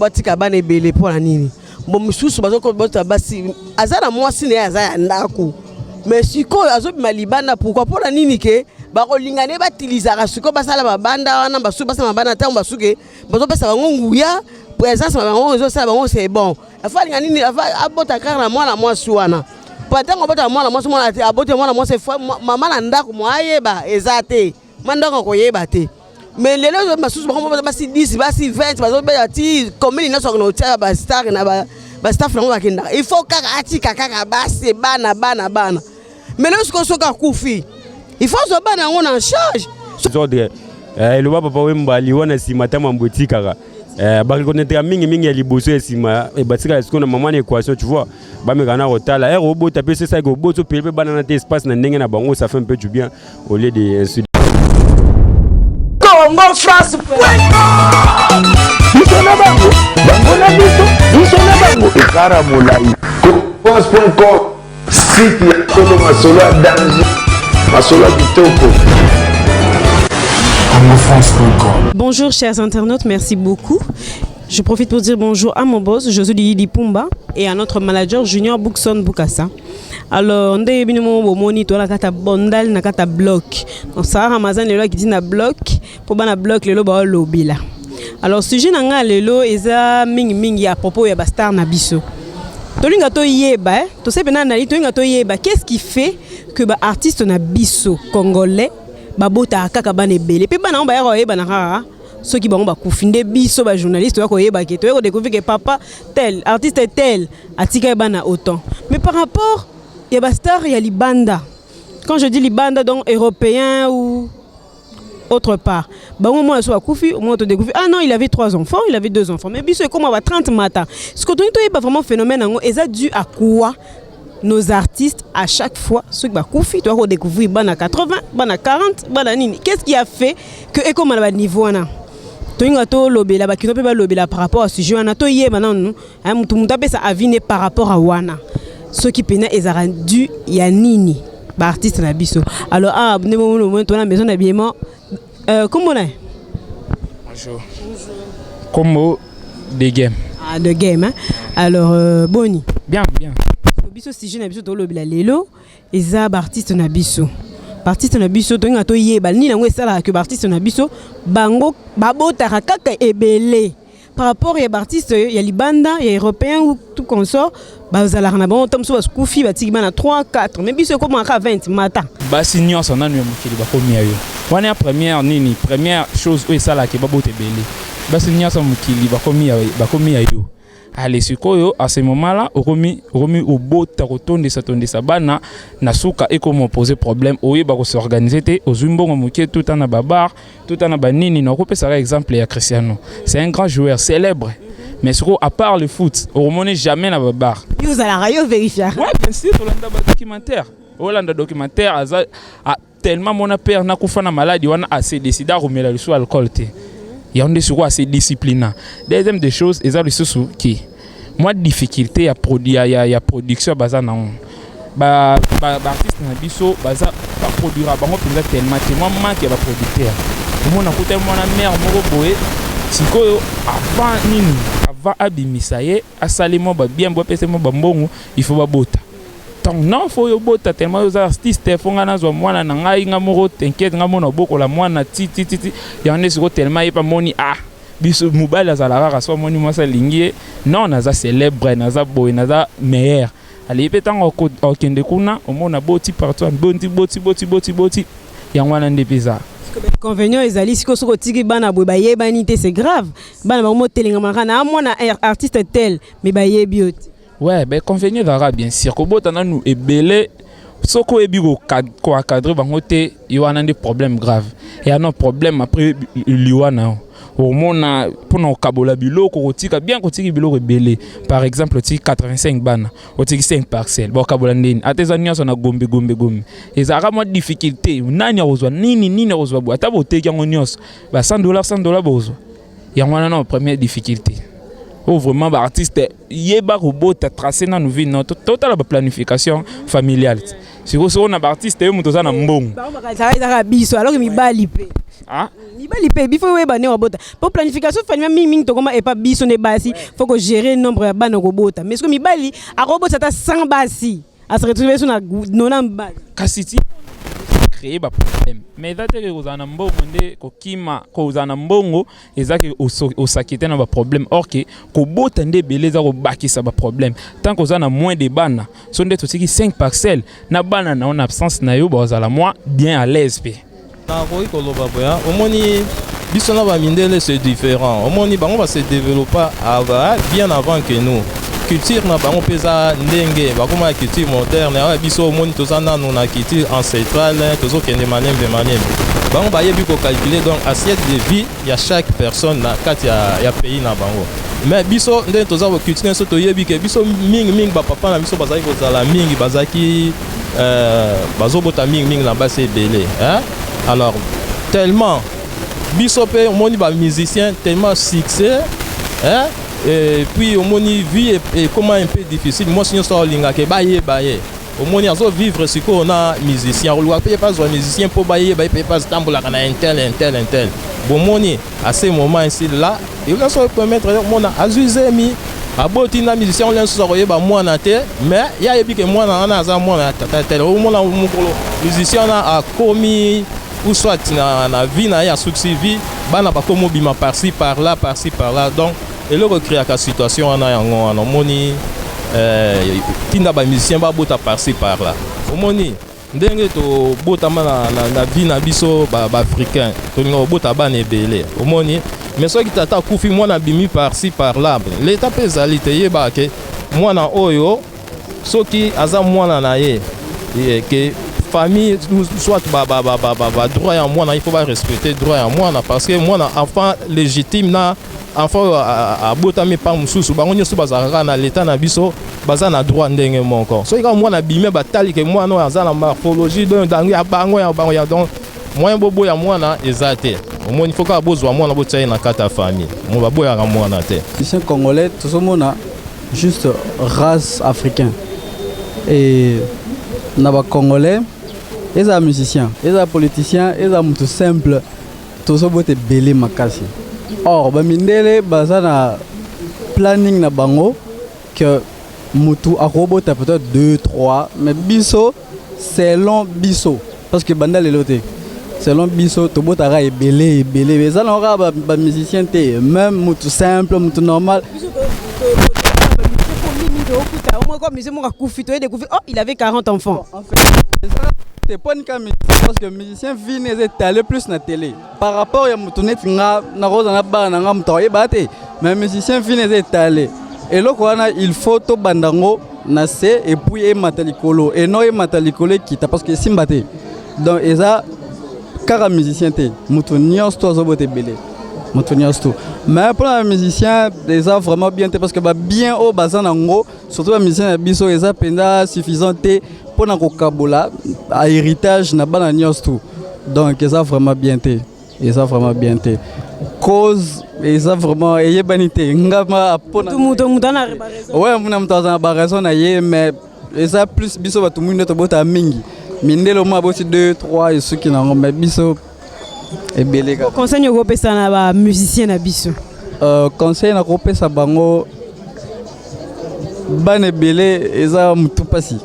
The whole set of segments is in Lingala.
Batika bana ebele mpo na nini? Bo misusu bazokobota basi, aza na mwasi na ye, aza ya ndako, mais sikoyo azobima libanda. Pourquoi? Mpo na nini ke bakolinga nde batilisaka sikoyo, basala babanda wana, basuki basala mabanda? Ntango basuki, bazopesa bango nguya, présence na bango ezosala bango, c'est bon. Afa alinga nini? Afa abota kaka na mwana mwasi wana, po ntango abota mwana mwasi, mwana aboti mwana mwasi, mama na ndako mo ayeba eza te, ma ndako akoyeba te. Mais lelo basusu bango basi 10, basi 20, bazobeta ti commune nyonso, akona kotia bastar na bastaff nango, bakendaka. Il faut kaka atika kaka basi, bana, bana, bana. Mais lelo sikoyo, soki akufi, il faut azwa bana yango na charge. Ordre eloba Papa Wemba, liwa na nsima ta mambo etikaka bareconnaître mingimingi ya liboso, ya nsima batikala sikoyo na mama na équation, tu vois. Bameka na kotala ere obota mpe sesaki obota, opele mpe bana na te espace na ndenge na bango, ça fait un peu du bien au lieu de ainsi. Congo France. Biso na bango, bango na biso, biso na bango, ekara molai. France.com, site ya solo, masolo ya danger, masolo ya kitoko. congofrance.com. Bonjour chers internautes, merci beaucoup. Je profite pour dire bonjour à mon boss Josué Lili Pumba et à notre manager Junior Bookson Bukassa. Alors, nde bino mo bomoni to la kata bondal na kata bloc. Donc ça Ramazan lelo qui dit na bloc pour bana bloc lelo ba lobila. Alors sujet na nga lelo eza mingi mingi à propos ya ba star na biso. Tolinga to yeba, eh? To se pena na tolinga to yeba qu'est-ce qui fait que ba artiste na biso congolais babotaka kaka bana ebele, mpe bana yango bayaka koyebana kaka soki bango bakufi? Nde biso bajournaliste toya koyeba ke toya kodécouvrir ke papa tel, artiste tel, atika ye bana autant. Mais par rapport ya bastar ya libanda, quand je dis libanda, donc européen ou autre part, bango mwana so akufi, omona todécouvrir: ah non, il avait trois enfants, il avait deux enfants. Mais biso ekóma ba 30 mata. Ce que tolingi toyeba vraiment, phénomène yango eza dû à quoi? Nos artistes, à chaque fois soki bakufi, toya kodécouvrir bana 80, bana 40, bana nini. Qu'est-ce qui a fait que ekóma na baniveau wana? Tolinga tolobela, bakino mpe balobela par rapport à sujet wana. Toyeba nanu mutu mutu apesa avis ne par rapport à wana, soki mpena ezalaka dû ya nini baartiste na biso. Alors awa nde bomoni tona maison d'habillement, kombo na ye? Bonjour. Kombo de Game. Ah, de Game, hein? Alors boni? Bien, bien. Biso sujet na biso tolobela lelo eza baartiste na biso. Baartiste na biso, tolinga toyeba nini yango esalaka ke baartiste na biso bango babotaka kaka ebele par rapport ya baartiste ya libanda, ya européen ou tout consort. Bazalaka na bango, ntango mosusu bakufi, batiki bana 3, 4, mais biso ekomaka 20 mata. Basi nyonso nanu ya mokili bakomi ya yo. Wana ya première nini, première chose oyo esalaka babota ebele, basi nyonso ya mokili bakomi ya yo. Ale sikoyo, à ce moment là okomi obota, kotondisa tondisa bana, na suka ekoma opose problème. Oyeba kos'organiser te, ozwi mbongo moke, tuta na babar, tuta na banini. Na okopesaka exemple ya Cristiano, c'est un grand joueur célèbre, mais sikoyo, à part le foot, okomoni jamais na babar. Yo ozalaka, yo vérifia? Ouais, bien sûr, tolanda badocumentaire, olanda documentaire. Aza tellement mona père nakufa na maladi wana, ase décide akomela lisusu alcool te. Yango nde sikoyo ase disciplina. Deuxième des choses eza lisusu ke mwa difficulté ya production. Baza nango baartiste na biso, baza baproduira bango mpenza tellement te, mwa manque ya baproducteur. Omona kuta mwana mare moko boye sikoyo, avant nini, avant abimisa ye, asali mwa babien bo, apesa mwa bambongo, il faut babota. Donc non, faut oyo obota tellement oza artiste, faut ngai nazwa mwana na ngai, nga moko, t'inquiète, nga mona obokola mwana ti ti ti ti. Yango nde sikoyo tellement ye mpe amoni, ah, biso mobali azala kaka so amoni mwasi alingi ye, non, naza célèbre, naza boye, naza meilleur. Alei mpe ntango akokende kuna, omona boti partout, boti boti boti boti boti. Yango wana nde mpe eza. Inconvénient ezali sikoyo, soki otiki bana boye bayebani te, c'est grave. Bana bango motelengamaka na mwana artiste tel, mais bayebi yo te. Ouais, ben inconvénient ezalaka bien sûr. Kobota nanu ebele, soki oyebi koencadrer bango te, ye wana nde problème grave eya. No problème après liwa na yo, omona mpona kokabola biloko, kotika bien, kotiki biloko ebele. Par exemple, otiki 85 bana, otiki 5 parcelle, bakokabola ndeni? Ata eza nyonso na Gombe, Gombe, Gombe, ezalaka mwa difficulté. Nani akozwa nini, nini akozwa boye? Ata boteki yango nyonso ba 100 dollar, 100 dollar bozwa yango wana. Na première difficulté oyo vraiment baartiste, yeba kobota, trace nanu vie no, totala baplanification familiale. Sikoyo soko na baartiste, yo moto oza na mbongo. Bango bakanisaka ezaka biso, alors que mibali mpe, mibali mpe bifo oyeba nde wabota po planification familiale. Mingimingi tokoma epa biso nde basi, faut kogérer nombre ya bana kobota. Mais soki mibali akobota ata 100 basi, ase retrouve so na 90 basi. Kasi ti créer baproblème, mais eza te ke kozala na mbongo nde kokima. Kozala na mbongo eza ke osaki te na baproblème, or ke kobota nde ebele eza kobakisa baproblème. Tant koza na moins de bana, so nde totiki 5 parcelles na bana na yo, na absence na yo bazala mwa bien à l'aise mpe. Nakoki koloba boya, omoni, biso na bamindele, c'est différent. Omoni, bango base développa bien avant que nous. Culture na bango mpe eza ndenge bakóma ya culture moderne. Awa biso, omoni, toza nanu na culture ancestrale, tozokende malembe malembe. Bango bayebi kocalculer donc assiette de vie ya chaque personne na kati ya pays na bango. Mais biso, ndenge toza culture nyonso, toyebi ke biso mingimingi, bapapa na biso bazalaki kozala mingi, bazalaki bazobota mingimingi na basi ebele, hein? Alors tellement biso mpe, omoni, bamusicien tellement succès, hein? Et puis omoni, vie ekoma un peu difficile. Mwasi nyonso alingaka bayeba ye. Omoni, azovivre sikoyo na musicien, akoluka mpe bazwa musicien mpo bayeba ye mpe batambolaka na un tel, un tel, un tel. Bomoni, à ce moment ici là, nyonso permettre omona azwi zemi, aboti na musicien oyo nyonso akoyeba mwana te, mais ye ayebi ke mwana wana aza mwana ya tata tel. Omona, mokolo musicien wana akomi ou soit na vie na ye asuksi vie, bana bakomi obima par-ci par-là, par-ci par-là. Donc eloko ecréaka situation wana, yango wana. Omoni, tinda bamusicien babota par-ci par-là. Omoni ndenge tobotama na vie na biso baafricain, tolinga kobota bana ebele. Omoni, mais soki tata akufi, mwana abimi par-ci par-là, leta mpe ezali te. Yebaka ke mwana oyo, soki aza mwana na ye, ke famille soit badroit ya mwana, il faut barespecter droit ya mwana, parce que mwana, enfant légitime na enfant oyo abotami pa mosusu, bango nyonso bazalaka kaka na leta na biso, baza na droit ndenge moko. Soki kaka mwana abimi, batali ke mwana oyo aza na morphologie donc ya bango, ya bango ya, donc moyen boboya mwana eza te. Omoni, faut kaka bozwa mwana, botia ye na kati ya famille mo, baboyaka mwana te. Musicien congolais, tozomona juste race africain et na bacongolais, eza musicien, eza politicien, eza moto simple, tozobota ebele makasi. Or bamindele baza na planning na bango que mutu akobota peut-être 2, 3, mais biso, selon biso, parce que banda lelo te, selon biso tobotaka ebele ebele. Eza nango kaka bamusicien te, même mutu simple, mutu normal. Musicien moko akufi, toye découvrir: oh, il avait 40 enfants. En fait, te poni ka musicien, parce que musicien, vie na eza étalé plus na télé par rapport ya motu neti nga. Nakozala na bana na nga, moto akoyeba te, mais musicien, vie na eza étalé. Eloko wana, il faut tobanda yango na se et puis emata likolo, eno emata likolo, ekita, parce que esimba te. Donc eza kaka musicien te, moto nyonso to azobota ebele, moto nyonso to. Mais mpona bamusicien, eza vraiment bien te, parce que babien oyo baza nango, surtout bamusicien na biso, eza mpenza suffisant te mpona kokabola héritage na bana nyonso tu. Donc eza vraiment bien te, eza vraiment bien te. Cause eza vraiment eyebani te. Ngama mpona moto moto ana baraison. Ouais, muna moto aza na baraison na ye, mais eza plus biso bato mwindu nde tobotaka mingi. Mindele omoi aboti 2, 3, esuki nango, mais biso ebele kaka. Conseil okopesa na bamusicien na biso? Conseil nakopesa bango, bana ebele eza motu mpasi.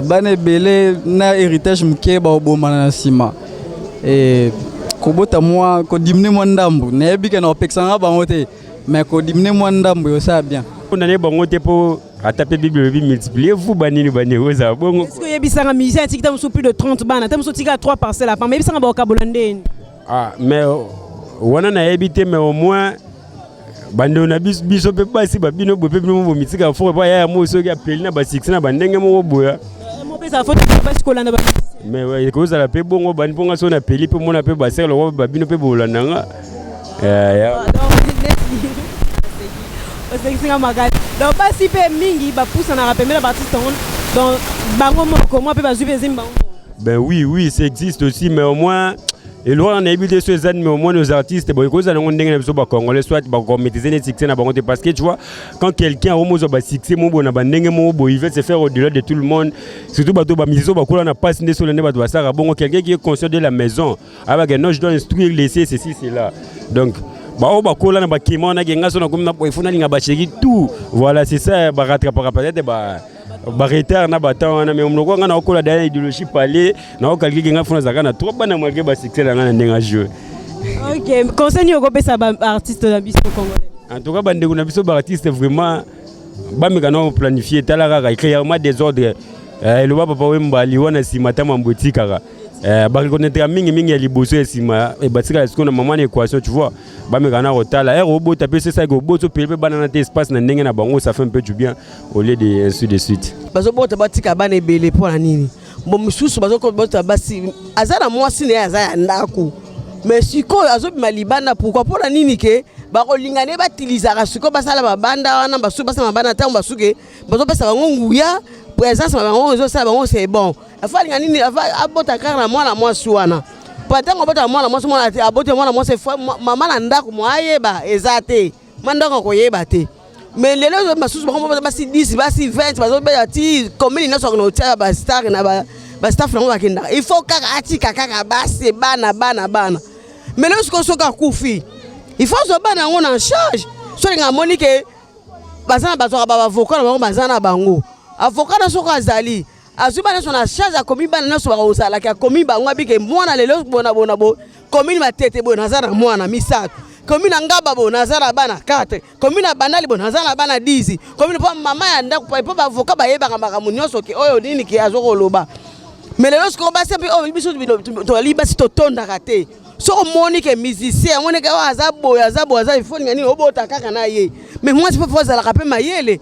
Bana ebele na héritage moke, baobomana na nsima. E kobota mwa, kodiminuer mwa ndambu. Nayebi ke na kopekisanga bango te, mais kodiminuer mwa ndambu esala bien. Mpona bango te, mpo ata mpe Bible elobi: multipliez vous banini banini, ozala bongo. Est-ce que oyebisanga musicien atiki ta mosusu plus de 30 bana, ta mosusu otika 3 parcelles apamba, yebisanga bakokabola ndeni? Ah, mais wana nayebi te, mais au moins bandeko na biso, biso mpe basi babino boye mpe bino bomitika fort po yaya mo soki apeli na basuccès na bandenge moko boya. Mopesa faute basi kolanda bamusicien. Mais ekozala mpe bongo bani, mponga so napeli mpe mona mpe basere lokwa babino mpe bolanda nga. Osekisinga makasi. Donc basi mpe mingi bapusanaka pembeni na baartiste yango, donc bango moko mwa mpe bazwi mpe ezemi bango moko. Ben oui, ça existe aussi, mais au moins Eloko wana nayebi te so eza nini, mais omoni aux artistes, bon, ekozala yango ndenge na biso bacongolais, soit bakomaîtrise neti succès na bango te, parce que tu vois, quand quelqu'un akomozwa basuccès moko boye na bandenge moko boye, il veut se faire au-delà de tout le monde, surtout bato bamusicien bakola na mpasi nde solo nde bato basalaka bongo. Quelqu'un qui est conscient de la maison ayebaka: non, je dois instruire, laisser ceci, cela. Donc bao bakola na bakema wana ke nga so nakomi na boye, faut nalinga bachéri tout. Voilà, c'est ça, barattrapaka peut-être ba baretard na batemps wana. Mais moloko nga nakokola daya idéologie palais, nakokalike ke nga faut nazalaka na trop bana malgré basuccès na nga na ndenge ajoue. Ok, conseil nini okopesa baartiste na biso congolais? En tout cas, bandeko na biso baartiste, vraiment bameka na planifier. Tala kaka clairement désordre. Eloba Papa Wemba, liwa na nsima ta mambo etikaka. Bareconnaîtraka mingimingi ya liboso ya nsima batikala sikoyo na mama na équation, tu vois. Bameka na kotala ere obota mpe sesaki obota opele mpe bana na te espace na ndenge na bango, ça fait un peu du bien au lieu de ainsi de suite. Bazobota, batika bana ebele mpo na nini? Bo misusu bazobota basi, aza na mwasi na ye, aza ya ndako, mais sikoyo azobima libanda. Pourquoi? Mpo na nini ke bakolinga nde batilisaka sikoyo basala babanda wana, basuki basala mabanda, ntango basuki bazopesa bango nguya, présence na bango ezosala bango, c'est bon. Afa alinga nini? Afa abota kaka na mwana mwasi wana, po ntango abota mwana mwasi, mwana aboti mwana mwasi, mama na ndako mo ayeba eza te, ma ndako akoyeba te. Mais lelo basusu bango basi 10, basi 20, bazobeta ti commune nyonso, akona kotia bastar na bastaff nango, bakendaka. Il faut kaka atika kaka basi, bana, bana, bana. Mais lelo sikoyo soki akufi, il faut azwa bana yango na charge. So olinga amoni ke baza na bazwaka baavocat na bango, baza na bango avocat na soki azali azwi bana nyonso na charge, akomi bana nyonso bakozalaki, akomi bango abike mwana lelo bona bona bo commune Matete boye naza na mwana misato, commune na Ngaba boye naza na bana 4, commune na Bandali boye naza na bana 10, commune mpo mama ya ndako, mpo baavocat bayebaka makambo nyonso ke oyo nini ke azokoloba. Mais lelo sikoyo basi mpe oyo biso tozali basi totondaka te. Soki omoni ke musicien, omoni ke oyo aza boye, aza boye, aza ifoninga nini, obota kaka na ye. Mais mwasi mpe faut azalaka mpe mayele,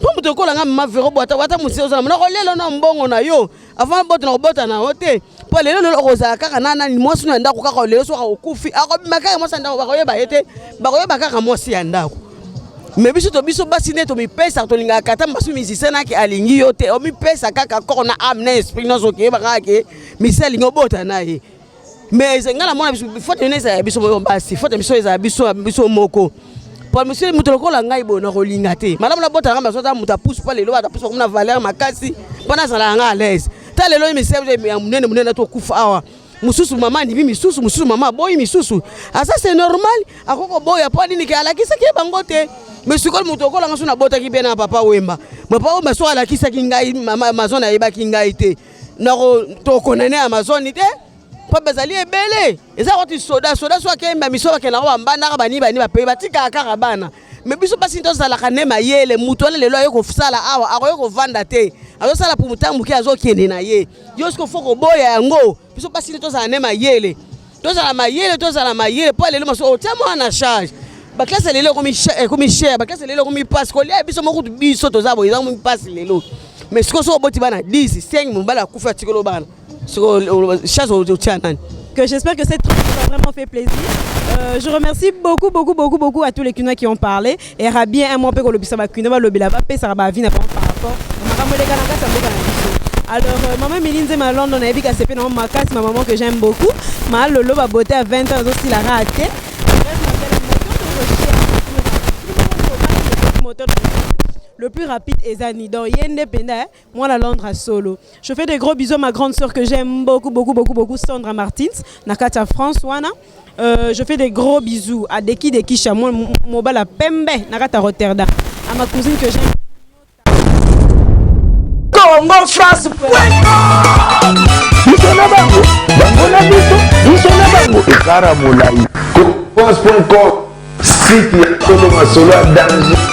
mpo moto ekolanga mama Vero bo ata mosi ozala mona kolela na mbongo na yo avant bota na kobota na yo te, mpo lelo lelo okozala kaka na nani? Mwasi na ndako kaka. Lelo soki okufi, akobima kaka mwasi ya ndako, bakoyeba ye te, bakoyeba kaka mwasi ya ndako. Mais biso to biso basi nde tomipesa, tolingaka ata basu musicien naki alingi yo te, omipesa kaka corps na âme na esprit nyonso, okeyeba kaka ke musicien alingi obota na ye. Mais ngai namona biso faute nene ezala ya biso moko basi, faute biso ezala biso biso moko, po monsieur moto lokola ngai boye nakolinga te. Malamu nabotaka maso ata moto apusu, mpo lelo bato apusu bakomi na valeur makasi, mpo nazala nga à l'aise. Ta lelo misele ya monene monene tokufa awa, mosusu mama andimi, misusu mosusu mama aboyi, misusu aza, c'est normal, akoki koboya mpo nini ke alakisaki ye bango te. Mais sikoyo moto okolanga so nabotaki mpe na Papa Wemba, Papa Wemba so alakisaki ngai Amazon, ayebaki ngai te, tokonane Amazon te, mpo bazali ebele. Eza koti soda soda so akemba miso, bakendaka bambandaka bani bani bapeye, batikaka kaka bana. Mais biso basi tozalaka nde mayele. Motu wana lelo aye kosala awa, akoki kovanda te, azosala po motango moke, azokende na ye. Yo siko faut koboya yango. Biso basi nde tozala nde mayele, tozala mayele, tozala mayele, mpo lelo maso otia mwana na charge. Baklasse lelo ekomi cher, baklasse lelo ekomi mpasi kolia. Biso moko biso toza boye, eza komi mpasi lelo. Mais sikoyo soki oboti bana 10, 5, mobali akufi, atikolo bana, sikoyo charge otia nani? Que j'espère que cette tranche vous a vraiment fait plaisir. Je remercie beaucoup, beaucoup, beaucoup, beaucoup à tous les Kinois qui ont parlé. Et bien un mois, peu que le Kinois, le ba pesa ba vie par rapport. Alors, maman Méline Zema London, a vu qu'elle s'est fait dans ma ma maman que j'aime beaucoup. Ma Lolo va beauté à 20 ans, aussi la raté. Bref, moteur le plus rapide ezani donc yende penda moi la Londres solo. Je fais des gros bisous à ma grande sœur que j'aime beaucoup, beaucoup, beaucoup, beaucoup, Sandra Martins na kati ya France wana. Je fais des gros bisous à Deki Deki Chamon Mobala Pembe na kati ya Rotterdam, à ma cousine que j'aime. Congo France. Biso na bango, bango na biso, biso na bango ekara molai. France.com, site ya solo, masolo ya danger.